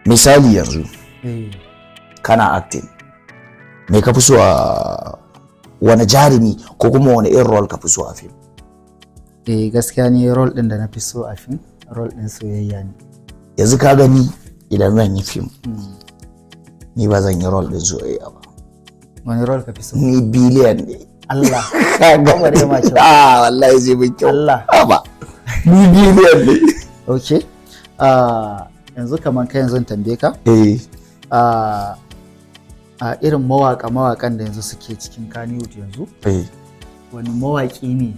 Misali yanzu, Eh. kana acting, me ka fi so a wani jarumi, ko kuma wani irin role ka fi so a fim? Eh, gaskiya ne, role din da na fi so a fim, role din soyayya ne. Yanzu ka gani, idan zan yi fim, ni ba zan yi role din soyayya ba. Wani role ka fi so? Ni villain ne. Allah? Ka ga? Kamar ma kyau. Ah, wallahi zai min kyau. Allah? Ba ni villain ne. Okay. Ah, yanzu kamar kai, yanzu in tambaye ka, Eh. a irin mawakan da yanzu suke cikin Kannywood yanzu, Eh. wani mawaki ne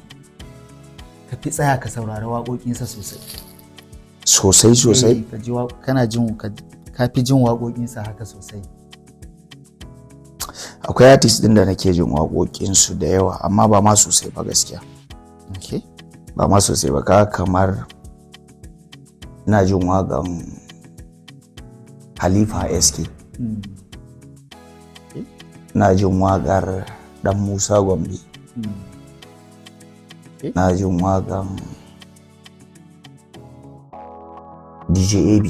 ka fi tsaya ka saurari waƙoƙinsa sosai? Sosai sosai? Eh, ka ji kana jin ka fi jin waƙoƙinsa haka sosai. Akwai artist din da nake jin waƙoƙinsu da yawa, amma ba ma sosai ba gaskiya. Ba ma sosai ba. Ka kamar ina jin waƙan Halifa SK, ina jin waƙar Dan Musa Gombe, ina jin waƙan DJ AB.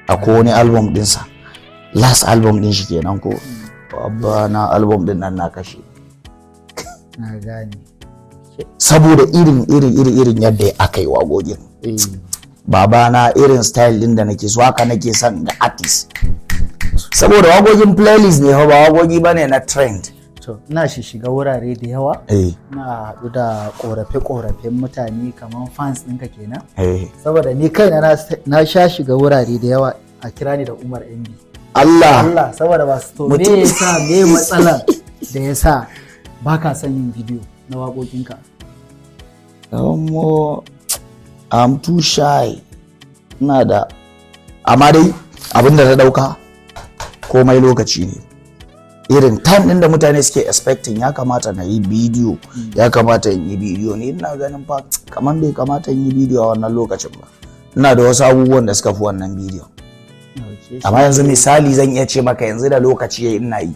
Akwai wani album ɗinsa, last album ɗin shi kenan ko abba na, album ɗin nan na kashe. Na gane. Saboda irin irin irin irin yadda aka yi waƙoƙin. Babana, irin style din da nake so haka nake son ga artist, saboda waƙoƙin playlist ne fa, ba waƙoƙi bane na trend. To, ina shi shiga wurare da yawa, ina haɗu da ƙorafe-ƙorafen mutane kamar fans ɗinka kenan, saboda ni kaina na sha shiga wurare da yawa a kira ni da Umar MB. Allah? Allah, saboda ba su to me yasa, me matsalan da yasa ba ka son yin bidiyo na waƙoƙinka? Omo, I'm too shy. Ina da, amma dai abinda ta dauka, komai lokaci ne. Irin time din da mutane suke expecting ya kamata na yi bidiyo, ya kamata in yi bidiyo, ni ina ganin fa kamar bai kamata in yi bidiyo a wannan lokacin ba. Ina da wasu abubuwan da suka fi wannan bidiyon. Amma yanzu misali zan iya ce maka yanzu da lokaci yayi ina yi.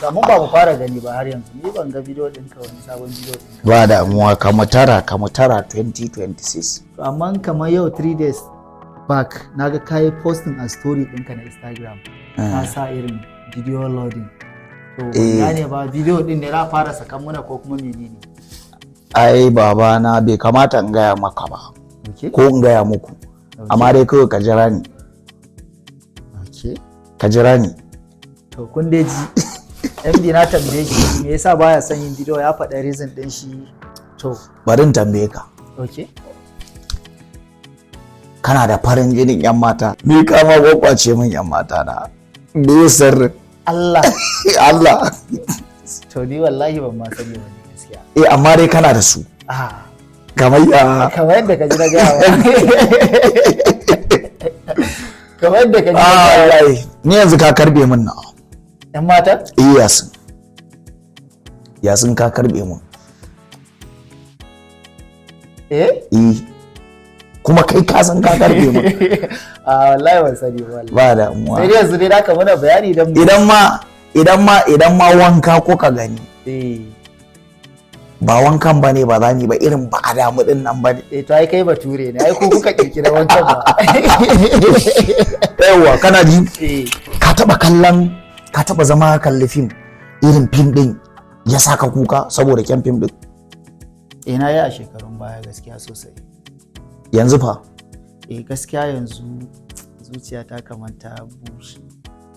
Amma ba mu fara gani ba har yanzu. Ni ban ga bidiyo ɗinka, wani sabon bidiyo ɗinka. Ba damuwa, kamutara kamutara 2026. To, amma kamar yau, 3 days back, na ga kayi posting a story ɗinka na Instagram, ka sa irin video loading. To, ban gane ba, bidiyo ɗin ne za a fara sakan muna ko kuma menene? Ai babana, bai kamata in gaya maka ba ko in gaya muku, amma dai kawai ka jira ni. Ka jira ni. To, kun dai ji, MB na tambaye shi me yasa baya son yin bidiyo, ya faɗa reason ɗin shi. To, Bari in tambaye ka. Okay. Kana da farin jinin yan mata, ni ka ma kwakwace min yan mata na, me sirrin? Allah? Allah. To, ni wallahi ban ma sani ba ne gaskiya. Eh, amma dai kana da su. Ah. Kamar ya? Kamar yadda ka ji na gaya wa. Kamar yadda ka ji na Ah, gaya wa. Wallahi ni yanzu ka karbe min na. Yan mata? Eh, Yasin, Yasin, ka karbe min. Eh? Eh, kuma kai ka san ka karbe min. A wallahi ban sani ba wallahi. Ba damuwa. Sai dai yanzu dai zaka mana bayani dan mu Idan ma wanka kuka gani, ba wankan ba ne, ba za ni ba, irin ba a damu din nan ba ne. Eh, to ai kai bature ne, ai ko kuka kirkira wankan ba. Yawwa, kana ji? Eh. Ka taba kallon, ka taba zama ka kalli fim, irin fim din ya saka kuka saboda kyan fim din? Eh, na yi a shekarun baya gaskiya sosai. Yanzu fa? Eh, gaskiya yanzu zuciyata kamar ta bushe.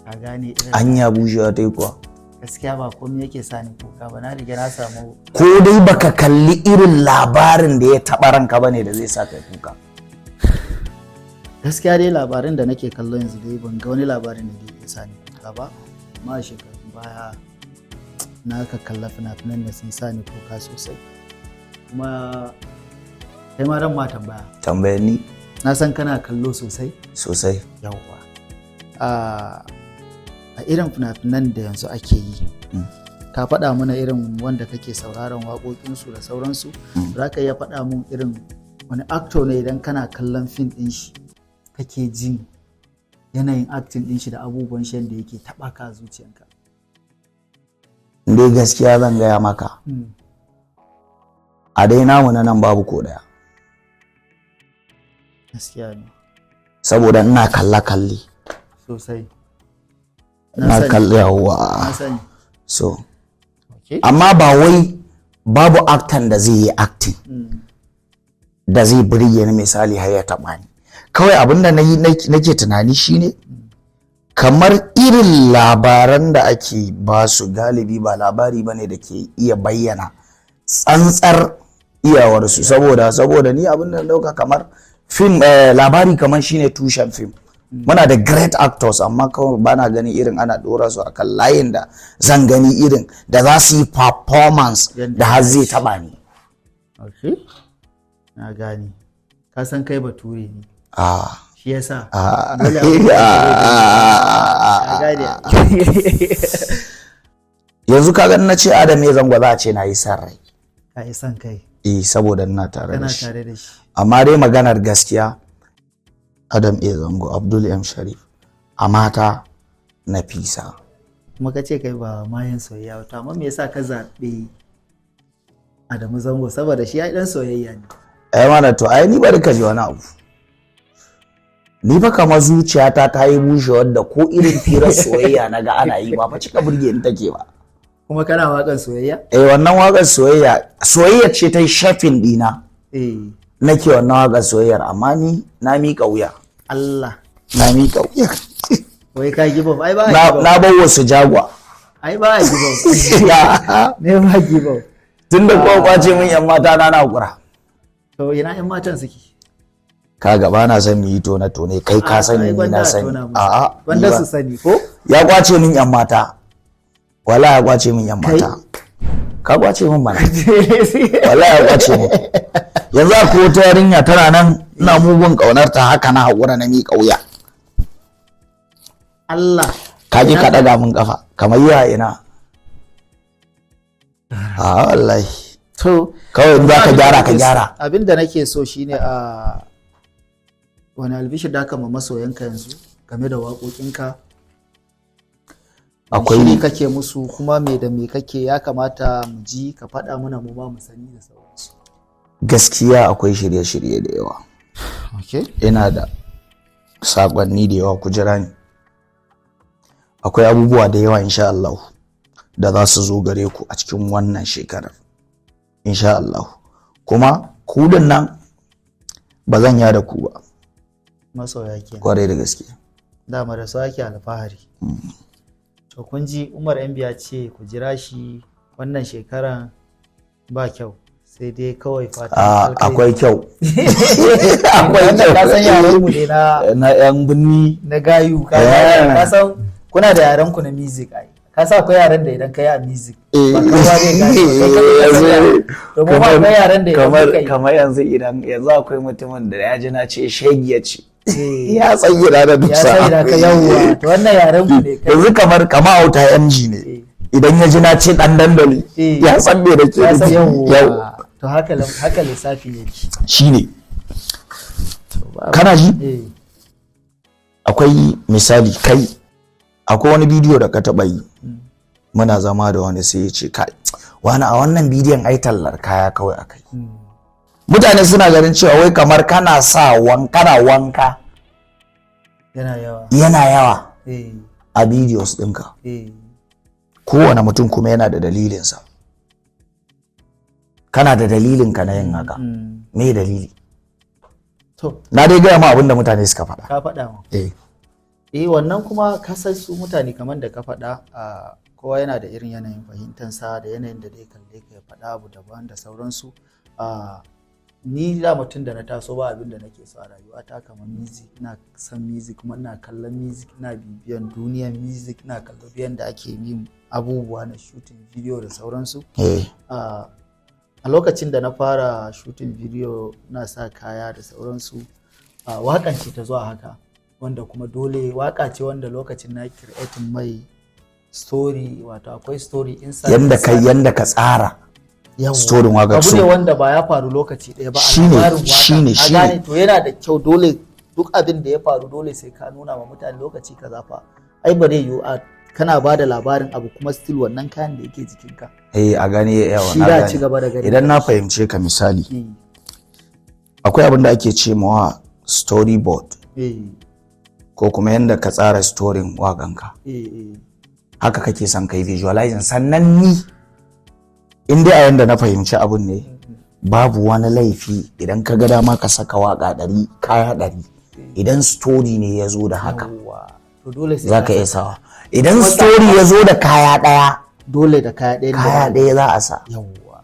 Ka gane irin Anya bushewa ta yi kuwa? Gaskiya ba komai yake sa ni kuka ba, na riga na samu. Ko dai baka kalli irin labarin da ya taba ranka bane da zai sa ka kuka? Gaskiya dai labarin da nake kallo yanzu dai ban ga wani labarin da zai iya sa ni kuka ba, amma a shekarun baya na ka kalla fina-finan da sun sa ni kuka sosai. Kuma kai ma ran ma tambaya. Tambayar ni. Na san kana kallo sosai. Sosai. Yawwa, a irin fina-finan da yanzu ake yi, ka faɗa mana irin wanda kake sauraron waƙoƙinsu da sauransu, za ka iya faɗa mun irin wani actor ne idan kana kallon fim ɗin shi kake jin yanayin acting ɗin shi da abubuwan shi da yake taɓa ka a zuciyanka? Dai gaskiya zan gaya maka, a dai namu na nan babu ko daya. Gaskiya ne. Saboda ina kalla kalle. Sosai. Na Ina sani. kalle, yawa. Na sani. So Okay. amma ba wai babu actor da zai yi acting da zai burge ni, misali, har ya taɓa ni. Kawai abin da nake tunani shine kamar irin labaran da ake ba su galibi ba labari ba ne da ke iya bayyana tsantsar iyawarsu, saboda ni abin da na dauka kamar film, labari kamar shine tushen film. Muna da great actors, amma kawai bana gani irin ana dora su akan layin da zan gani irin da za su yi performance Yadda da har zai taba ni. Okay. Na gane. Ka san kai Bature ne. Ah. Shi yasa. Ah. Dole abin da ka gane. Yanzu ka na ce Adam A Zango, za a ce na yi san rai. Ka yi son kai. Eh, saboda ina tare da Kana shi. tare da shi. Amma dai maganar gaskiya, Adam A Zango, Abdul M Sharif, a mata, Nafisa. Kuma ka ce kai ba mayan soyayya ba. To amma me yasa ka zaɓi Adamu Zango? Saboda shi ya ɗan soyayya ne. Ai mana, to ai ni bari ka ji wani abu. Ni fa kamar zuciyata ta yi bushewar da ko irin firar soyayya na ga ana yi ba fa cika burge ni take ba. Kuma kana waƙan soyayya? Eh, wannan waƙar soyayya, soyayya ce ta yi shafin dina. Nake wannan waƙar soyayyar, amma ni na miƙa wuya. Allah. Na miƙa wuya. Wai ka give up. Ai ba a Na give up. na bar wasu jagwa. Ai ba a give up. Never give up. Tun da kowa kwace min yan mata na, na hakura. To ina 'yan matan suke? Ka gaba na san mu yi tone tone, kai ka sani, Ai, ni gwanda na a sani. tona musu. A'a, ni Gwanda ba. su sani ko? Ya kwace min yan mata, wala ya kwace min yan Kai? mata. Ka kwace min mana, wala ya kwace min. Yanzu akwai wata yarinya tana nan, ina mugun kaunar ta, haka na haƙura na miƙa wuya. Allah. Ka je ka ɗaga min kafa kamar ya ina a wallahi. To Kawai in za ka gyara, ka gyara. Abin da nake so shine, a wani albishir da aka ma masoyanka yanzu game da waƙoƙinka? Akwai Shiri kake musu, kuma me da me kake ya kamata mu ji, ka faɗa mana, mu ma mu sani da sauransu. Gaskiya akwai shirye-shirye da yawa. Ina da sakonni da yawa, ku jira ni. Akwai abubuwa da yawa, insha Allah, da za su zo gare ku a cikin wannan shekarar, insha Allah. Kuma ku din nan ba zan yada ku ba. Masoya kenan. Kwarai da gaske. Dama da su ake alfahari. To kun ji, Umar MB ya ce ku jira shi wannan shekaran ba kyau, sai dai kawai fatan Ah, alkhairi. akwai kyau, akwai Wannan kyau. ka san yaren mu ne na Na yan binni. Na gayu ka ka san kuna da yaren ku na music. Ai ka sa akwai yaren da idan ka yi a music ba kowa zai gane ba, kai kaɗai ka san yaren. Domin ma akwai yaren da idan Kamar kuka yi kamar yanzu, idan yanzu akwai mutumin da ya ji na ce shegiya ce, ya san gida da ya dusa. sai da ka yawwa. To wannan yaren ku ne kai. Yanzu kamar Auta MG ne, idan ya ji na ce dan dandali, ya san me da ke Ya san nufi. yawwa. Yawwa. To haka lissafi yake. Shine, kana ji? Eh. Akwai misali, kai akwai wani bidiyo da ka taɓa yi, muna zama da wani, sai ya ce, "Kai wani, a wannan bidiyon ai tallar kaya kawai akai." Mutane suna ganin cewa wai kamar kana sa kana wanka Yana yawa. Yana yawa a videos ɗinka. Kowane mutum kuma yana da dalilinsa. Kana da dalilinka na yin haka. Me dalili? To Na dai gaya ma abin da mutane suka faɗa. Ka faɗa ma. Eh. Eh, wannan kuma ka san su mutane, kamar da ka faɗa, a kowa yana da irin yanayin fahimtansa da yanayin da zai kalle ka ya faɗa abu daban da sauransu. A ni da mutum da na taso, ba abin da nake so a rayuwata kamar music. Ina son music, kuma ina kallon music, ina bibiyan duniyar music, ina kallon biyan da ake yin abubuwa na shooting video da sauransu. A lokacin da na fara shooting video na sa kaya da sauransu, a waƙan ce ta zuwa haka, wanda kuma dole waka ce wanda lokacin na creating mai story, wato akwai story inside. Yanda ka yanda ka tsara Yawwa. storin waƙar. Abu ne So wanda ba ya faru lokaci ɗaya ba a labarin waka. Ka shine. gane? To yana da kyau, dole duk abin da ya faru dole sai ka nuna wa mutane lokaci kaza fa. Ai ba zai yiwu a kana ba da labarin abu kuma still wannan kayan da yake jikinka Eh, a gani yawa shi na da gane. ci gaba da gani. Idan na fahimce ka, misali, akwai abin da ake ce mawa storyboard. Ko kuma yanda ka tsara storyn waƙanka, eh eh haka kake son kai visualizing. Sannan ni in dai a yanda na fahimci abun ne, babu wani laifi idan ka ga dama ka saka waka 100, kaya 100, idan story ne ya zo da haka. Yawwa, to dole sai za ka iya sawa. Idan story ya zo da kaya ɗaya, dole da kaya ɗaya ne. Kaya ɗaya za a sa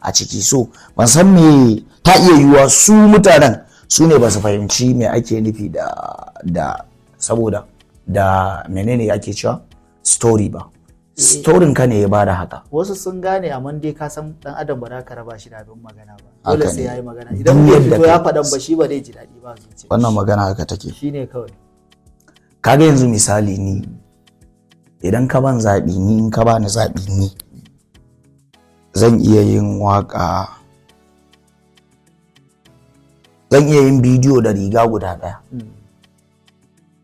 a ciki. So ban san me ta iya yiwuwa su mutanen su ne ba su fahimci me ake nufi da saboda da menene ake cewa story ba. Storyn ka ne ya bada haka. Wasu sun gane, amma dai ka san dan adam ba za ka raba shi da abin magana ba. Haka Dole sai ne. yayi magana. Idan Duk bai yadda fito ya faɗan ba, shi ba zai ji daɗi ba zuciya. Wannan magana haka take. Shine kawai. Kaga yanzu misali, ni idan ka ban zaɓi, ni in ka bani zaɓi, ni zan iya yin waƙa, zan iya yin bidiyo da riga guda ɗaya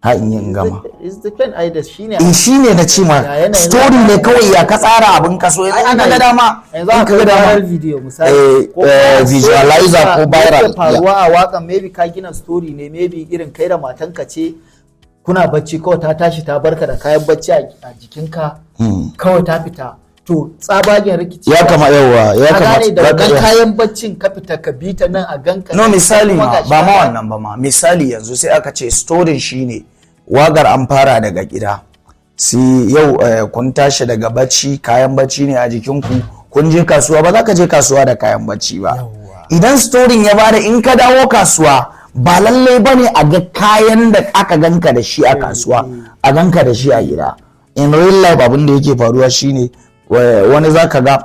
ha in yi in gama. Is depend ai da shine. In shi ne na ce ma Ya yanayin story ne kawai, ya ka tsara abin ka. So yanzu in ka ga dama, yanzu in ka akwai ga dama viral video misali, ko kuma visualizer story ko viral, yake faruwa a wakan. Maybe ka gina story ne, maybe irin kai da matanka ce kuna bacci, kawai ta tashi ta barka da kayan bacci a jikinka, kawai ta fita. To tsabagen rikici Ya kama yawa ya ka kama gane da za ka wannan kayan baccin ka fita, ka bi ta nan a ganka No, nan, misali kuma ma gashi ba ma ka- wannan ba ma. Misali yanzu sai aka ce story shine wagar an fara daga gida, sai yau kun tashi daga bacci, kayan bacci ne a jikinku, kun je kasuwa. Ba za ka je kasuwa da kayan bacci ba. Idan storin ya bada in ka dawo kasuwa, ba lallai bane a ga kayan da aka ganka da shi a kasuwa a ganka da shi a gida. In real life, abin da yake faruwa shine wani zaka ga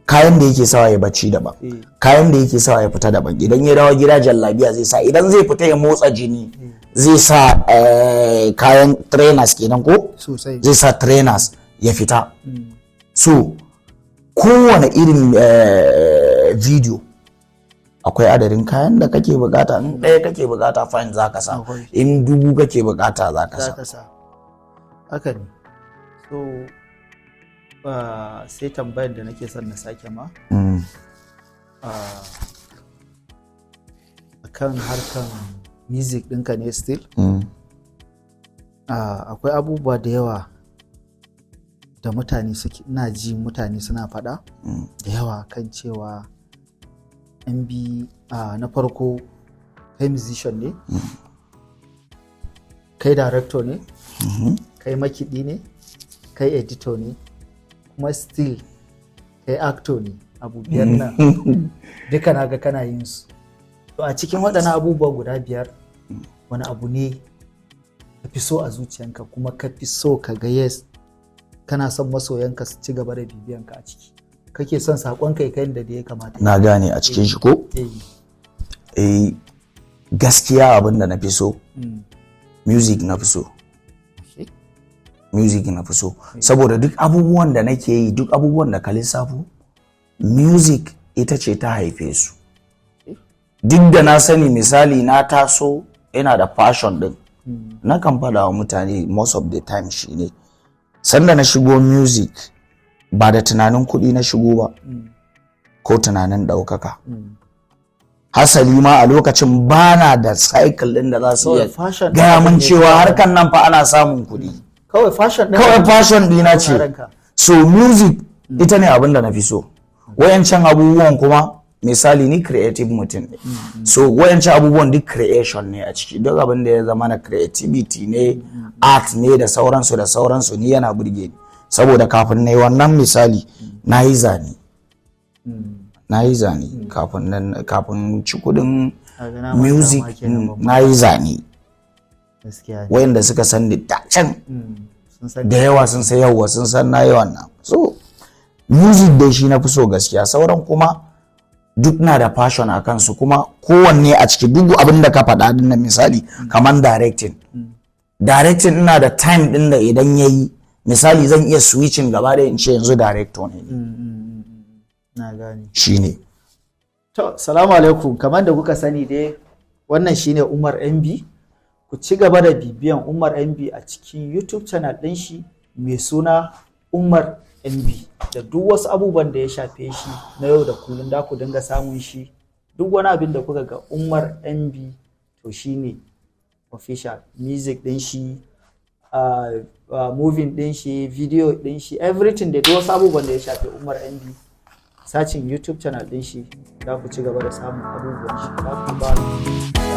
kayan da yake sawa ya bacci daban, kayan da yake sawa ya fita daban. Idan ya dawo gida jallabiya zai sa, idan zai fita ya motsa jini zai sa kayan trainers kenan ko Sosai. zai sa trainers ya fita. So kowane irin video akwai adadin kayan da kake bukata. In ɗaya kake bukata, fine, za ka sa. Akwai. In 1000 kake bukata, za ka Za sa. ka sa, haka ne. So sai tambayar da nake son na sake ma akan harkan music ɗinka ne still. Akwai abubuwa da yawa da mutane suke, ina ji mutane suna faɗa da yawa kan cewa MB, na farko kai musician ne, kai director ne, kai makiɗi ne, kai editor ne, kuma still kai actor ne. Abu biyar nan duka na ga kana yin su. To a cikin waɗannan abubuwa guda biyar, wani abu ne ka fi so a zuciyanka, kuma ka fi so ka ga yes, kana son masoyanka su ci gaba da bibiyanka a ciki, kake son saƙonka ya kai da ya kamata? Na gane, a cikin shi ko? Eh. Eh, gaskiya abin da na fi so, music na fi so. Music na fi so saboda duk abubuwan da nake yi, duk abubuwan da ka lissafo, music ita ce ta haife su. Duk da na sani, misali na taso ina da passion din, na kan faɗa wa mutane most of the time shine sanda na shigo music ba da tunanin kuɗi na shigo ba ko tunanin ɗaukaka. Hasali ma a lokacin bana da cycle ɗin da za su iya Kawai fashion gaya ɗin min ne cewa kawai. harkan nan fa ana samun kuɗi. Kawai fashion ɗin. Kawai passion ɗina ce. Ranka. So music ita ne abin da na fi so. Wayancan abubuwan kuma, misali ni creative mutum ne, so wayancan abubuwan duk creation ne a ciki. Duk abin da ya zama na creativity ne, art ne da sauransu da sauransu, ni yana burge ni. Saboda kafin na yi wannan, misali na yi zane, na yi zane kafin nan, kafin ci kudin Kaga na manta music. ma kenan ban Na yi zane. Gaskiya ne. Wayanda suka san ni da can Sun san. da yawa sun san, yawa sun san na yi wannan. So music dai shi na fi so gaskiya. Sauran kuma duk na da passion a kansu, kuma kowanne a ciki, duk abin da ka faɗa din nan, misali kamar directing, ina da time din da idan yayi, misali zan iya switching gaba da in ce yanzu director ne. Na gane. Shine. To, salamu alaikum. Kamar da kuka sani dai, wannan shine Umar MB. Ku ci gaba da bibiyan Umar MB a cikin YouTube channel ɗin shi mai suna Umar MB, da duk wasu abubuwan da ya shafe shi na yau da kullum da ku dinga samun shi. Duk wani abin da kuka ga Umar MB, to shine. Official. Music din shi, movie din shi, video din shi, everything da duk wasu abubuwan da ya shafi Umar MB, searching YouTube channel din shi, za ku ci gaba da samun abubuwan shi. Za ku ba